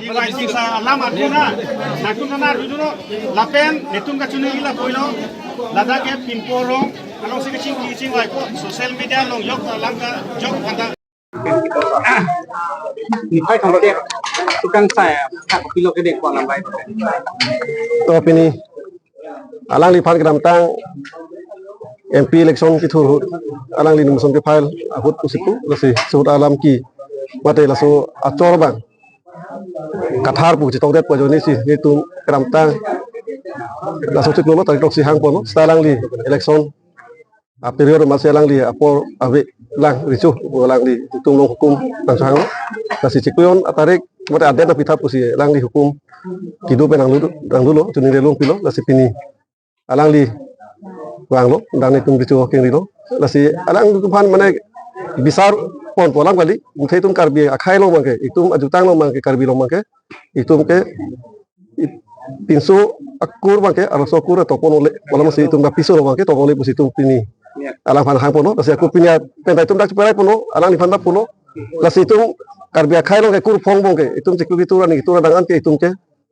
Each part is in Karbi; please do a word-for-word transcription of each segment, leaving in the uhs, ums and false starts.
Chingvai chingsa alam arjuna, nangtum nana arjuna, lapen netum kachini ila poilo, ladak ke pinpo rong, along si kaching kachingvai po, social media along jok alam kajok kanta. Niphai thang rode tukang saya, tak pilo ke dek ko alam bai. To pini alangliphan kedamtang M P election kethur ahut, alangli nomination ke-file ahut pusi pu, lasi suhut alam ke mate laso achor abang kathar pu chetongdet pu ajoine si netum kedamtang laso chiklo lo tarik throksi hangponlo, seta alangli election a-period amatsi alangli apor ave lang recho pu alangli netum along hukum nangchehanglo. Lasi chiklo jon atarik mate adet apitha pusi alangli hukum kedo pen nanglo, nanglo, chuning relung pilo, lasi pini alangli vanglo, dang netum recho kengrilo. Lasi alangliphan mane bisar ponpo alam kali, muthe itum Karbi akhei along abangke, itum ajutang along abangke, Karbi along abangke, itum ke, it-, pinso akur abangke, arloso akur topon ole, alamsi itum ta piso along abangke topon ole pusi itum pini alangphan hangponlo, lasi ako pini a-, pen ta itum dak cheperai ponlo, alangliphan ta pulo, lasi itum Karbi akhei along ke kur phong abangke, itum chiklo kitur ani kitur adang an ke itum ke,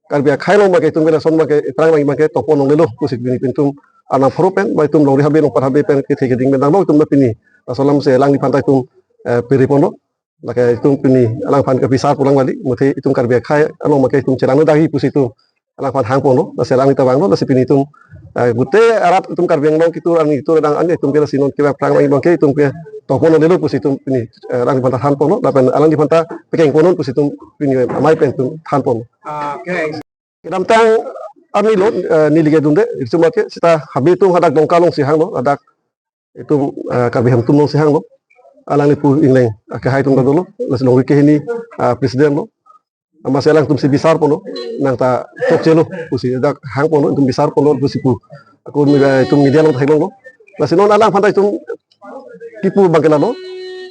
Karbi akhei along abangke itum ke lason abangke, ephrang abang abangke topon longlelo pusi pini pintum arnam pharo pen, ba itum longri habe longpat habe pen kethe keding pen damlo itum ta pini. Laso alamsi alangliphan ta itum, eh, piri ponlo. Lake itum pini alangphan ke bisar pu alam kali, muthe itum Karbi akhei along abangke itum chelang dagi pusi itum alangphan hangponlo, lasi alangli ta vanglo, lasi pini itum, eh, gute arat itum Karbi Anglong kitur ani kitur adang an itum ke lasi non ke ephrang abang abangke itum ke topon longlelo pusi itum pini, eh, alangliphan ta thanponlo, lapen alangliphan ta pekeng ponnon pusi itum pini amei pen itum thanponlo. Okay. Kedamtang arni lo, eh, neli ke dunde, itum ke seta habe atum hadak Dongka alongsi hanglo, hadak itum, eh, Karbi Hemtum alongsi hanglo. Alangli pu ingleng, eh, kehai atum ta dolo, lasi longri kehini, eh, president lo. Amatsi alangtum si bisar ponlo, nang ta chokchelo pusi, dak hangponlo, itum bisar ponlo pusi pu. Ako mi-, eh, itum media along theklonglo. Lasi non alangphan ta itum kipu abangke lalo.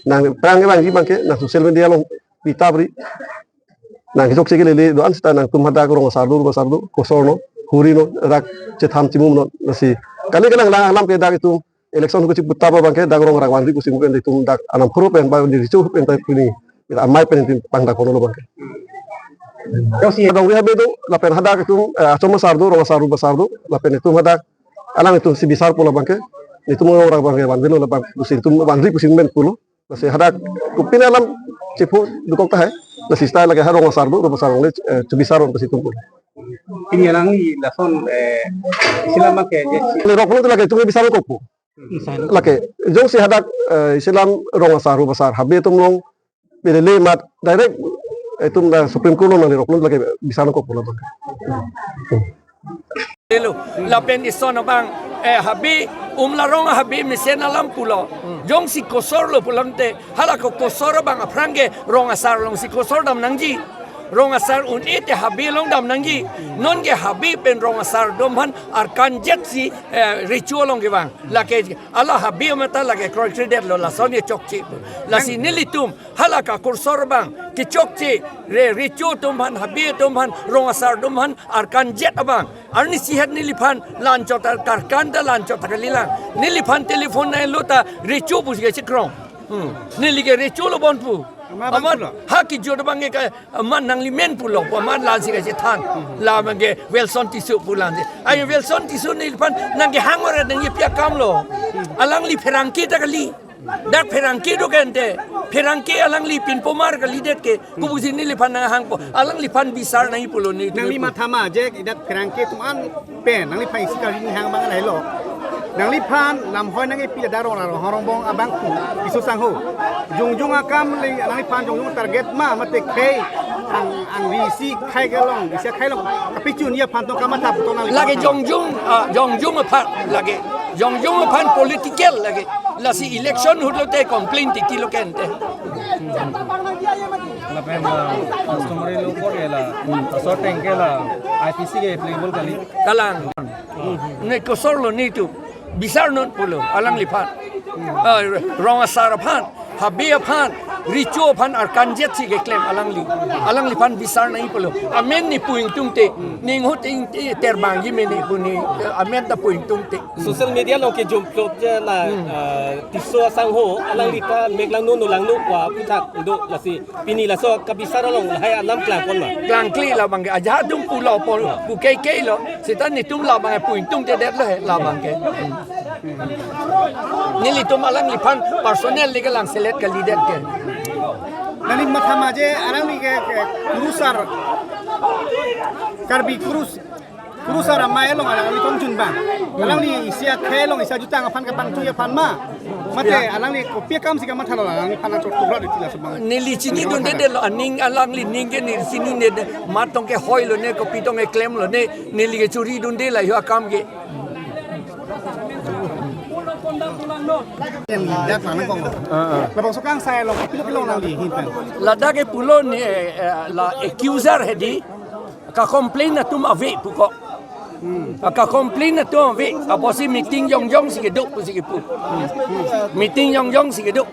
Nang ephrang abang abangke, nang social media along pita pri. Nang kechokche kelele do-an seta nangtum hadak rong asar do, rup asar do, kosor no, huri no, dak chethan chimum no, lasi. Kali kelang lang alam ke dak itum election hukuchi puta abangke dak rong rang vanri pusi pen itum dak arnam pharo pen ba di recho pen ta pini. Amei pen itum pangdak kono lo abangke. Yo si. Dongri habe do, lapen hadak itum, eh, achom asar do, rong asar rup asar do, lapen itum hadak alanglitum si bisar ponlo abangke. Itum rong rang abangke vanvelo labang pusi itum vanri pusi men pulo. Lasi hadak kopine alam chepho dokok tahai. Lasi seta lake ha rong asar do, rup asar longle, eh, chebisar pusi itum pu. Pini alangli lason, eh, isi alam ke je si. Lake rok pulo lake itum bisar kokpo. Lake jongsi hadak, eh, isi alam rong asar, rup asar, habe atum along pelele amat direct itum ta Supreme Court along nangle rok pulo lake bisar kokpo labang. Lelo, lapen ison abang, eh, habe, um la rong habe mesen alam pulo. Jongsi kosor lo pulote, hala ko kosor abang aphrang ke rong asar alongsi kosor dam nangji. Rong asar un-e te habe along dam nangji. Non ke habe pen rong asar atum aphan arkan jet si, eh, recho along kevang. Lake, ala habe amat ta lake kroikredet lo lason ke chokche. Lasi nelitum, hala ka kosor abang, kechokche, re, recho atum aphan, habe atum aphan, rong asar atum aphan, arkan jet abang. Arnisi het neliphan la-anchot ta karkan ta la-anchot ta kalilang. Neliphan telephone nanglo ta recho pusi kachekrong. Hmm. Neli ke recho lo bon pu. Amat abang pulo. Amat ha kejut abangke ka, amat nangli men pulo pu amat la-ansi kachethan. Hmm. La abangke Welson Tisso pu la-ansi. Ai Welson Tisso neliphan nangkehang ore nangkepi akam lo. Hmm. Alangli pherangke ta kali. Dak pherangke do kente, pherangke alangli pinpomar kalidet ke, kubusi neliphan nanghangpo, alangliphan bisar nangji pulo ne. Nangli matha ma je dak pherangke atum an pen, nangliphan isi kali hang abang lahelo. Nangliphan lamhoi nangkepi ladak Rong Rong Ronghang Rongbong abangphu, Tisso sangho. Jongjong akam le nangliphan jongjong target ma mate khei ang, angri isi khei kelong, isi khei long. Kapichun ya aphan tong kamatha puthot nangli. Lake jongjong, ah, jongjong aphan lake. Jongjong aphan political lake. Lasi election ahut lote complain titi lo kente. Lapen, ah, customary law court ke la, asor ateng ke la, I P C ke applicable kali. Kalang. Ne kosor lo netum. Bisar non pulo alangliphan. Ah, rong asar aphan, habe aphan, recho aphan arkanjet si keklem alangli. Alangliphan bisar nangji pulo. Amen ne pu ingtungte, ne inghut ingte terbangji mene pu ne, eh, amen ta pu ingtungte. Social media along kejum plot je la, ah, Tisso asangho, alangli ta mek langno, no langno pu aphuthak do lasi. Pini laso kabisar along lahai alam klangpon ma? Klangkle labang ke, ajahak atum pulo pon, pu keikei lo. Seta netum labang ke pu ingtungtedet lo he labang ke. Nelitum alangliphan personal legal lang selet kalidet ke. Nangli matha ma je alangli ke, ke kurusar, Karbi kurus, kurusar amei along alangli kongchun bang. Alangli isi akhei along isi ajutang aphan kepangtui aphan ma. Mate alangli kopi akam si kamatha lo, alangliphan nangchot tubra di tila subang. Neli chinidundedet lo, aning alangli aning ke neli chinine, mat tong ke hoi lo ne, kopi tong ke klem lo ne, neli ke churidunde la yo akam ke. Yang dak mana kong? Ah, ah. Labangso kangsai along, pilo pilo nangli hin pen. Ladak ke pulo ne, eh, la accuser hedi. Ka-complain atum ave pu ko. Hmm. Ka-complain atum ave. Apotsi meeting jongjong si kedo pusi kepu. Hmm. Meeting jongjong si kedo.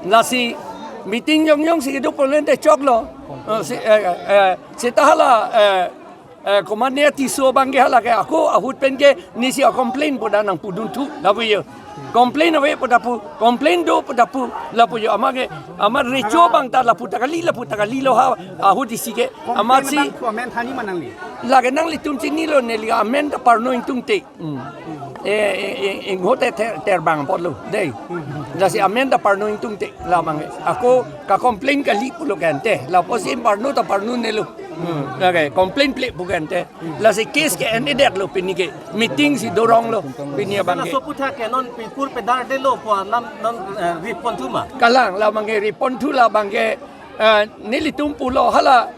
Lasi meeting jongjong si kedo pulote choklo. Eh, si, eh, eh, seta hala, eh, eh, komatne Tisso abang ke hala ke ako ahut pen ke nesi a-complain pu da nangpudunthu lapu yo. Complain ave pu da pu, complain do pu da pu, lapu yo amat ke, amat recho abang ta lapu ta kali, lapu ta kali lo ha, ahut isi ke, amatsi. Complain abang amen thanji ma nangli? Lake nanglitum chinilo neli amen ta parno ingtungte. Hmm. Eh, eh, eh, eh, inghut te ter, terbang apotlo, dei. Lasi amen ta parno ingtungte, labang ke. Ako ka-complain kali pulo kente, la apotsi parno ta parno nelo. Hmm. Lake, complain ple pu kente. Lasi case ke-endet lo pini ke, meeting si dorong lo pini abang ke. Laso aphuthak ke non pipur pedar de lo pu alam non, eh, riponthu ma? Kalang labang ke riponthu labang ke, eh, nelitum pulo hala